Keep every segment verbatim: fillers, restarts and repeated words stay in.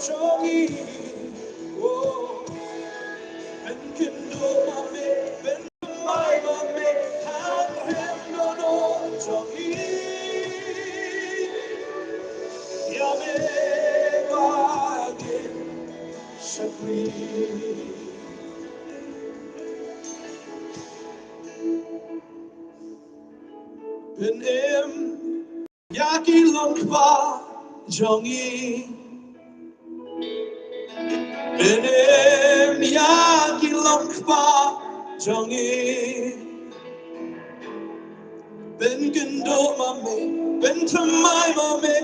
jong ngi. Oh, pynkyndong ma me, pynthymmai ma me, hangrem dohnud jong ngi. Ïa me ba ngin shakri. Pynim ïa ki longkpa jong ngi. Pynim ïa ki longkpa jong ngi. Pynkyndong ma me, pynthymmai ma me,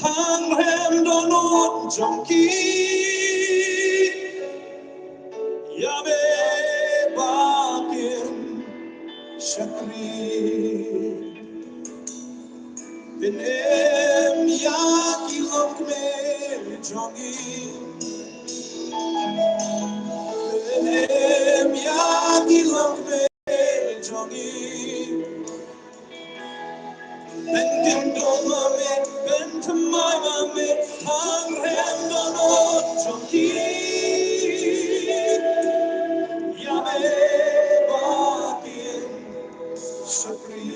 hangrem dohnud jong ki. Ïa me ba kin shakri. Pynim ïa ki longkmie jong ngi. Pynim ïa ki longkmie jong ngi. Pynkyndong ma me, pynthymmai ma me, hangrem dohnud jong ki. Ïa me ba kin shakri.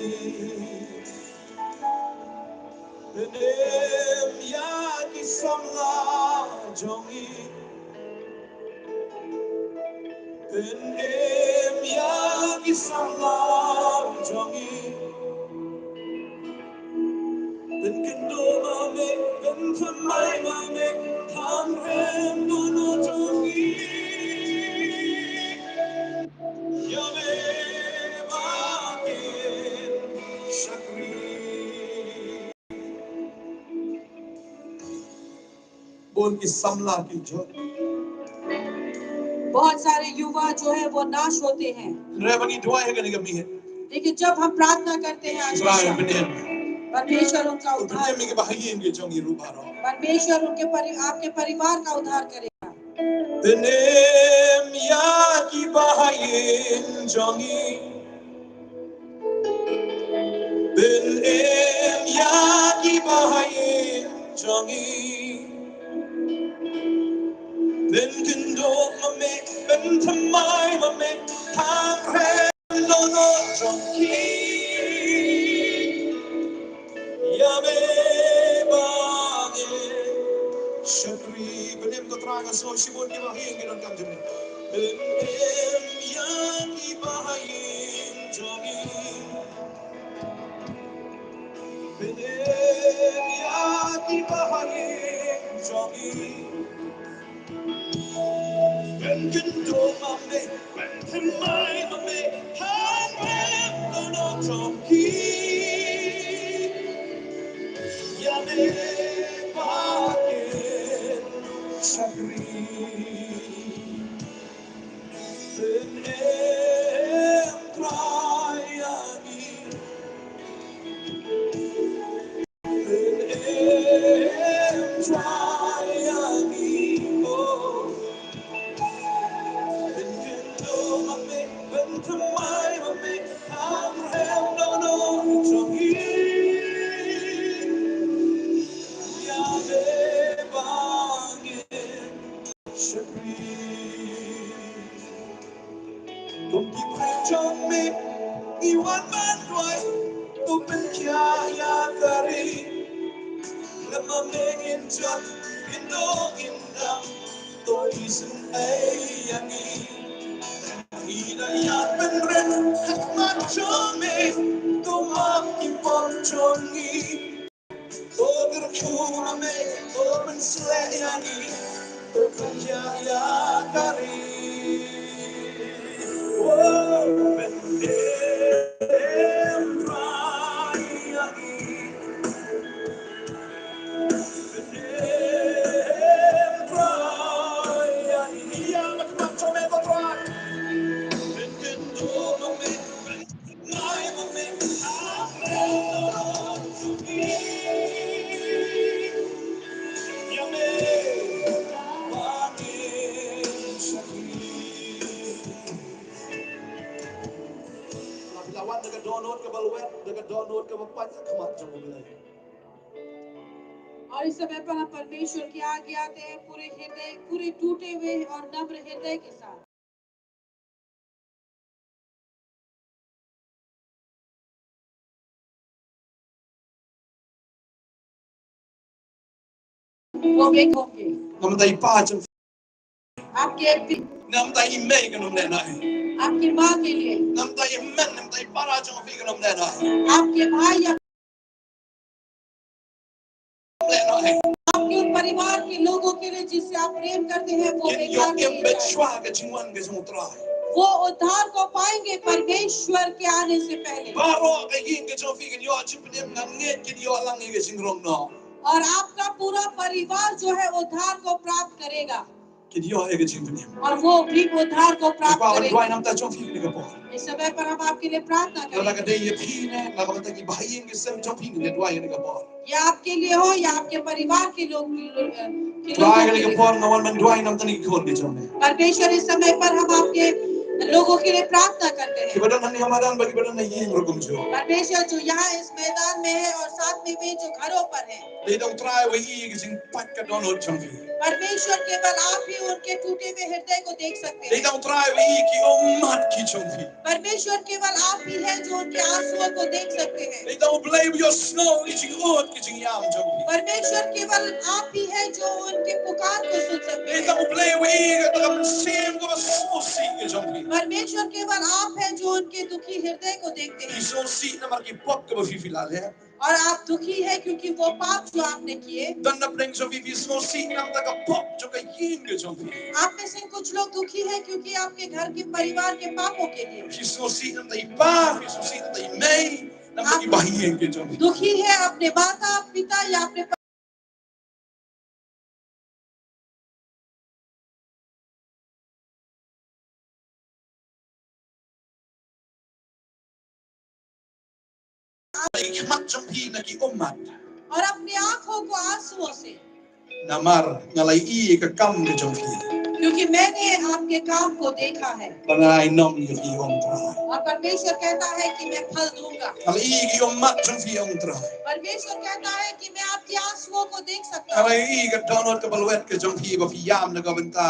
Pynim ïa ki samla jong ngi. Pynim ïa ki samla jong ngi. Pynkyndong ma me, pynthymmai ma me, hangrem dohnud jong ngi. Ïa me ba kin shakri. Bun ki samla ki jot. बहुत सारे युवा जो है वो नाश होते हैं। Hynrei haba ngi duwai ha kane ka miet, लेकिन जब हम प्रार्थना करते हैं आज की शाम, Trai un pynim. परमेश्वर उनका उद्धार, un pynim ïa ki bahaïing ki jong ngi ruh baroh. परमेश्वर उनके परि-, आपके परिवार का उद्धार करेगा। Pynim ïa ki bahaïing jong ngi. Pynim ïa ki bahaïing jong ngi. Pynkyndong ma me, pynthymmai ma me, hangrem dohnud jong ki. Ïa me ba ngin shakri. Pynim ko Trai, nga sngew shibun ki bahaïing ki donkam jingmut. Pynim ïa ki bahaïing jong ngi. Pynim ïa ki bahaïing jong ngi. Pynkyndong ma me, pynthymmai ma me, hangrem dohnud jong ki. Ïa me ba kin shakri. Pynim Trai ïa ngi. Kum ki briew jong me ngi wan ban duwai, to pynkhiah ïa ka ri. Lem ma me ngin jot, ngin duh ngin dam, to isynei ïa ngi. Ngi da ïa pynrem ha khmat jong me, to map ki pop jong ngi. To kyrkhu ma me, to pynshlur ïa ngi, to pynkhiah ïa ka ri. Oh, pyndem Trai ïa ngi. Pyndem Trai ïa ngi. Ïa ma khmat jong me ko Trai. Pynkynduh ma me. इस समय पर हम परमेश्वर के आगे आते हैं पूरे हृदय, पूरे टूटे हुए और नम्र हृदय के साथ। वो एक होंगे। Namar i pa jong आपके phi, namar i mei kan ym leh noh. आपकी माँ के लिए, namar i hynmen, namar i para jong phi kan ym leh noh. आपके भाई या आपके उन परिवार के लोगों के लिए जिससे आप प्रेम करते हैं, वो kin बेकार ïoh im नहीं beit जाए। Shuwa ka jingwan ka jong U Trai. वो उद्धार को पाएंगे परमेश्वर के आने से पहले। Baroh ka ïing ka jong phi kin ïoh jingpynim, ngeit kin ïoh lang ïa ka jingrong noh. और आपका पूरा परिवार जो है उद्धार को प्राप्त करेगा। Kin ïoh ïa ka jingpynim. और वो भी उद्धार को प्राप्त करेगा। Ngi kwah ban duwai na ka bynta jong phi kane ka por. इस समय पर हम आपके लिए प्रार्थना करेंगे। Lada ka dei ïa phi ne, lada ka dei ki bahaïing ki sem jong phi, ngi duwai kane ka por. या आपके लिए हो या आपके परिवार के लोग, के लोगों के लिए। Trai, kane ka por nga wan ban duwai na ka bynta ki khun ki jong me. परमेश्वर, इस समय पर हम आपके लोगों के लिए प्रार्थना करते हैं। Kiba don hangne ha madan bad kiba don ha ïing ruh kumjuh. परमेश्वर, जो यहाँ इस मैदान में है और साथ में भी जो घरों पर है। Dei tang U Trai uba i ïa ka jingpait ka dohnud jong phi. परमेश्वर, केवल आप ही उनके टूटे हुए हृदय को देख सकते हैं। Dei tang U Trai uba i ïa ki ummat ki jong phi. परमेश्वर, केवल आप ही हैं जो उनके आंसुओं को देख सकते हैं। Dei tang U Blei uba ïohsngew ïa ki jingud ki jingïam jong phi. परमेश्वर, केवल आप ही हैं जो उनके पुकार को सुन सकते हैं। Dei tang U Blei uba i ïa kata ka mynsiem kaba sngewsih ka jong phi. परमेश्वर, केवल आप हैं जो उनके दुखी हृदय को देखते हैं। Phi sngewsih namar ki pop kiba phi phi la leh. और आप दुखी हैं क्योंकि वो पाप जो आपने किए। Don na pdeng jong phi phi sngewsih namar ka pop jong ka ïing ka jong phi. आप में से कुछ लोग दुखी हैं क्योंकि आपके घर के परिवार के पापों के लिए। Phi sngewsih namar i pa, phi sngewsih namar i mei, namar ki bahaïing ki jong phi. दुखी है अपने माता, पिता या अपने Ki khmat jong phi na ki ummat. और अपनी आंखों को आंसुओं से। Namar nga la ïohi ïa ka kam ka jong phi. क्योंकि मैंने आपके काम को देखा है। Ba nga ai nong ïa phi, ong Trai. और परमेश्वर कहता है कि मैं फल दूंगा। Nga la ïohi ïa ki ummat jong phi, ong Trai. परमेश्वर कहता है कि मैं आपके आंसुओं को देख सकता हूँ। Nga la ïohi ïa ka dohnud kaba lwet ka jong phi ba phi ïam na ka bynta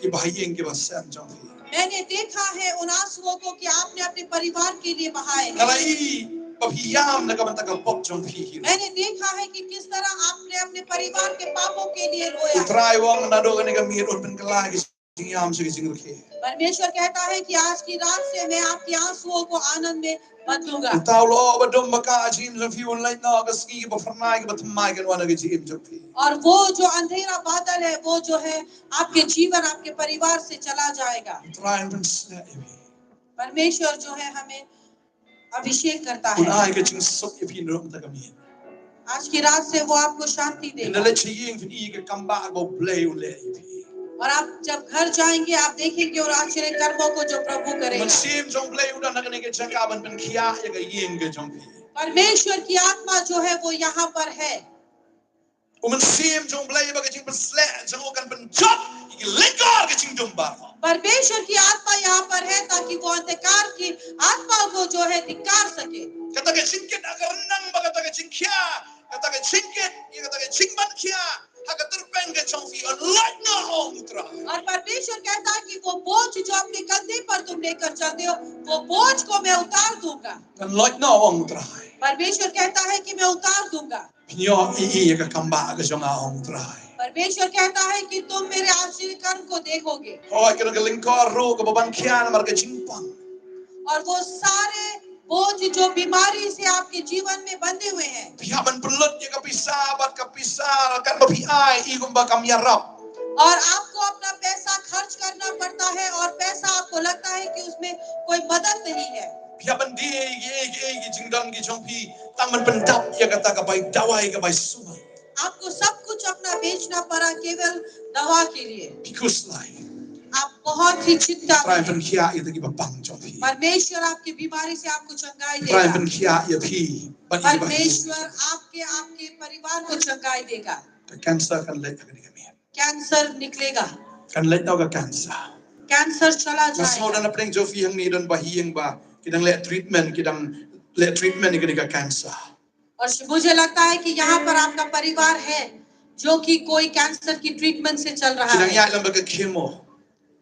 ki bahaïing ki basem jong phi. मैंने देखा है उन आंसुओं को कि आपने अपने परिवार के लिए बहाए हैं। Nga la ïohi ba phi ïam na ka bynta ka pop jong phi hi. मैंने देखा है कि किस तरह आपने अपने परिवार के पापों के लिए रोया। U Trai u ong naduh kane ka miet un pynkylla ki jingïam sha ki jingrakhe. परमेश्वर कहता है कि आज की रात से मैं आपके आंसुओं को आनंद में बदलूंगा। Uta u lyoh ba dum ba kah ha ka jingim jong phi un leit noh, ka sngi kaba phyrnai kaba thymmai kan wan ha ka jingim jong phi. और वो जो अंधेरा बादल है, वो जो है आपके जीवन, आपके परिवार से चला जाएगा। U Trai un pynsngew ïa phi. परमेश्वर जो है हमें अभिषेक करता है। Un ai ka jingsuk ïa phi naduh mynta ka miet. आज की रात से वो आपको शांति देगा। Phin da leit sha ïing phin i ka kambah ba U Blei u leh ïa phi. और आप जब घर जाएंगे, आप देखेंगे और आश्चर्य कर्मों को जो प्रभु करेगा। U Mynsiem jong U Blei u don ha kane ka jaka ban pynkhiah ïa ka ïing ka jong phi. परमेश्वर की आत्मा जो है वो यहाँ पर है। U Mynsiem jong U Blei ba ka jingpynsleh jong u kan pynjot ïa ki lyngngoh ka jingdum baroh. परमेश्वर की आत्मा यहाँ पर है ताकि वो अंधकार की आत्मा को जो है धिक्कार सके। Kata ka jingkit ha ka ryndang bad kata ka jingkhia, kata ka jingkit, ïa kata ka jingban khia ha ka tyrpeng ka jong phi, yn loit noh, ong U Trai. और परमेश्वर कहता है कि वो बोझ जो अपने कंधे पर तुम लेकर चलते हो, वो बोझ को मैं उतार दूंगा। Yn loit noh, ong U Trai. परमेश्वर कहता है कि मैं उतार दूंगा। Phin ïohi ïa ka kambah ka jong nga, ong U Trai. परमेश्वर कहता है कि तुम मेरे आश्चर्य कर्म को देखोगे। Hooid, ka lyngkor ruh kaba ban khia namar ka jingpang. और वो सारे बोझ जो बीमारी से आपके जीवन में बंधे हुए हैं। Phi hap ban pynlut ïa ka pisa bad ka pisa kan ba phi ai i kumba kam ïarap. और आपको अपना पैसा खर्च करना पड़ता है और पैसा आपको लगता है कि उसमें कोई मदद नहीं है। Phi hap ban die ïa ki, ïa ki, ïa ki jingdon ki jong phi tang ban pyndap ïa kata ka bai dawai ka bai sumar. आपको सब कुछ अपना बेचना पड़ा केवल दवा के लिए। Phi khuslai. आप बहुत ही चिंता में हैं। Trai pynkhiah ïa kita kiba pang jong phi. परमेश्वर आपकी बीमारी से आपको चंगाई देगा। Trai pynkhiah ïa phi bad ïa ki ba pang. परमेश्वर आपके, आपके परिवार को चंगाई देगा। Ka cancer kan leit ha kane ka miet. Cancer निकलेगा। Kan leit noh ka cancer. Cancer चला जाएगा। Nga sngew don na pdeng jong phi hangne don ba ïing ba ki dang leh treatment, ki dang leh treatment ïa kane ka cancer. और मुझे लगता है कि यहाँ पर आपका परिवार है, जो कि कोई कैंसर की ट्रीटमेंट से चल रहा Ki dang है, ïaid lem bad ka chemo.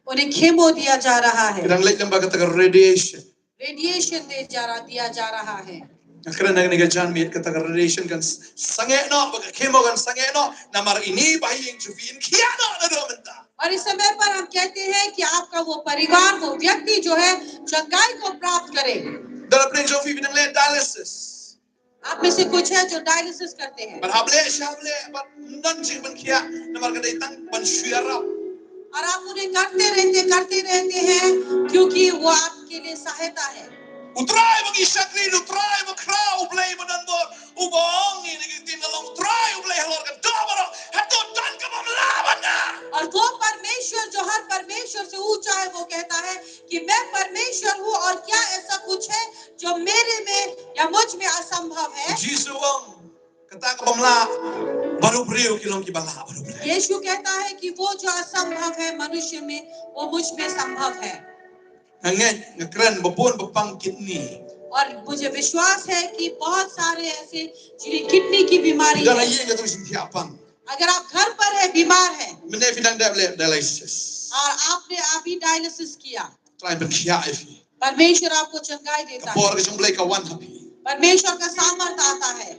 उन्हें केमो दिया जा रहा है, Ki dang leit lem bad kata ka radiation. Radiation दे जा रहा, दिया जा रहा है। Nga kren ha kane ka janmiet, kata ka radiation kan s- sangeh noh, bad ka chemo kan sangeh noh. Namar ine i bahaïing jong phi in khiah noh naduh mynta. और इस समय पर हम कहते हैं कि आपका वो परिवार, वो व्यक्ति जो है, चंगाई को प्राप्त करे। Don bapdeng jong phi ba dang leh dialysis. आप में से कुछ है जो डायलिसिस करते हैं, Bad hap leh shap leh, bad ym don jingpynkhiah, namar ka dei tang ban shu ïarap. और आप उन्हें करते रहते, करते रहते हैं, क्योंकि वो आपके लिए सहायता है। U Trai ba ngi shakri, U Trai ba khraw, U Blei ba don bor, uba ong ïa ngi, ngi ktien, ka long U Trai U Blei halor ka doh baroh, hato don kaba mlah bad nga? और वो परमेश्वर जो हर परमेश्वर से ऊंचा है, वो कहता है कि मैं परमेश्वर हूँ, और क्या ऐसा कुछ है जो मेरे में या मुझ में असंभव है? U Jisu u ong, kata kaba mlah, baroh briew ki long kiba lah baroh briew. यीशु कहता है कि वो जो असंभव है मनुष्य में, वो मुझ में संभव है। Nga ngeit, nga kren ba bun ba pang kidney. और मुझे विश्वास है कि बहुत सारे ऐसे जिन्हें किडनी की बीमारी Don ha है, ïing, hato phi shu thiah pang? अगर आप घर पर है, बीमार है, Mynne phi dang dep leh dialysis. और आपने अभी डायलिसिस किया, Trai pynkhiah ïa phi. परमेश्वर आपको चंगाई देता Ka bor है, ka jong U Blei ka wan ha phi. परमेश्वर का सामर्थ आता है,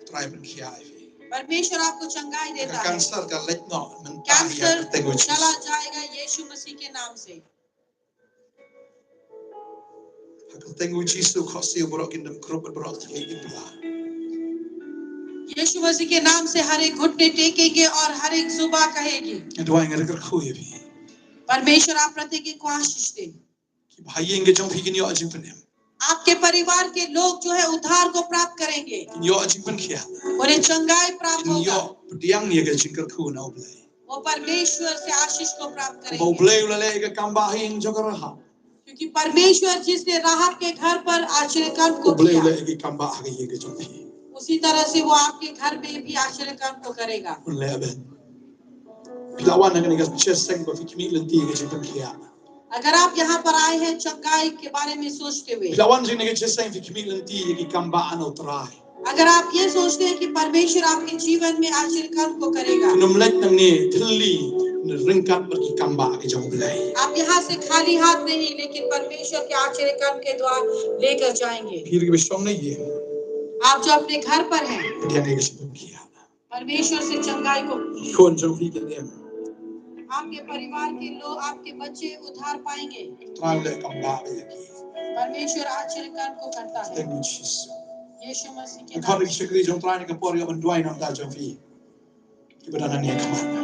Trai pynkhiah ïa phi. परमेश्वर आपको चंगाई देता Ka है। cancer kan leit noh mynta ha ka kyrteng u cancer चला Jisu. जाएगा यीशु मसीह के नाम से। Ha ka kyrteng u Jisu, khohsiew baroh kin dem krup bad baroh thylliej kin pla. यीशु मसीह के नाम से हर एक घुटने टेकेंगे और हर एक जुबा कहेगी। Nga duwai, nga kyrkhu ïa phi. परमेश्वर आप प्रत्येक एक को आशीष दे। Ki bahaïing ki jong phi kin ïoh jingpynim. आपके परिवार के लोग जो है उद्धार को प्राप्त करेंगे, Kin ïoh jingpynkhiah. उन्हें चंगाई प्राप्त Kin होगा, ïoh pdiang ïa ka jingkyrkhu na U Blei. वो परमेश्वर से आशीष को प्राप्त Ba U करेंगे, Blei u la leh ïa ka kam bah ha ïing jong ka Rahab. क्योंकि परमेश्वर जिसने राहाब के घर पर आश्चर्य कर्म को U Blei u किया, leh ïa ka kam bah ha ka ïing ka jong phi. उसी तरह से वो आपके घर में भी आश्चर्य कर्म को करेगा। Un leh, amen. Phi la wan ha kane ka jingïaseng ba phi khmih lynti ïa ka jingpynkhiah. अगर आप यहाँ पर आए हैं चंगाई के बारे में सोचते हुए, Phi la wan ha kane ka jingïaseng phi khmih lynti ïa ki kam bah na U Trai. अगर आप ये सोचते हैं कि परमेश्वर आपके जीवन में आश्चर्य कर्म को करेगा, Phin ym leit nangne thylli, ryngkat bad ki kam bah ki jong U Blei. आप यहाँ से खाली हाथ नहीं, लेकिन परमेश्वर के आश्चर्य कर्म के द्वारा लेकर जाएंगे। Phi kiba shong na ïing, आप जो अपने घर पर हैं, pdiang ïa ka jingpynkhiah. परमेश्वर से चंगाई को, Ki khun jong phi kin im. आपके परिवार के लोग, आपके बच्चे उद्धार पाएंगे। Trai u leh kam bah ïa ki. परमेश्वर आश्चर्य कर्म को करता है। Thank you, Jesus. यीशु मसीह के Nga नाम। khot ïa ki shakri jong Trai ha kane ka por, ïoh ban duwai na ka bynta jong phi. Kiba don hangne ha khmat.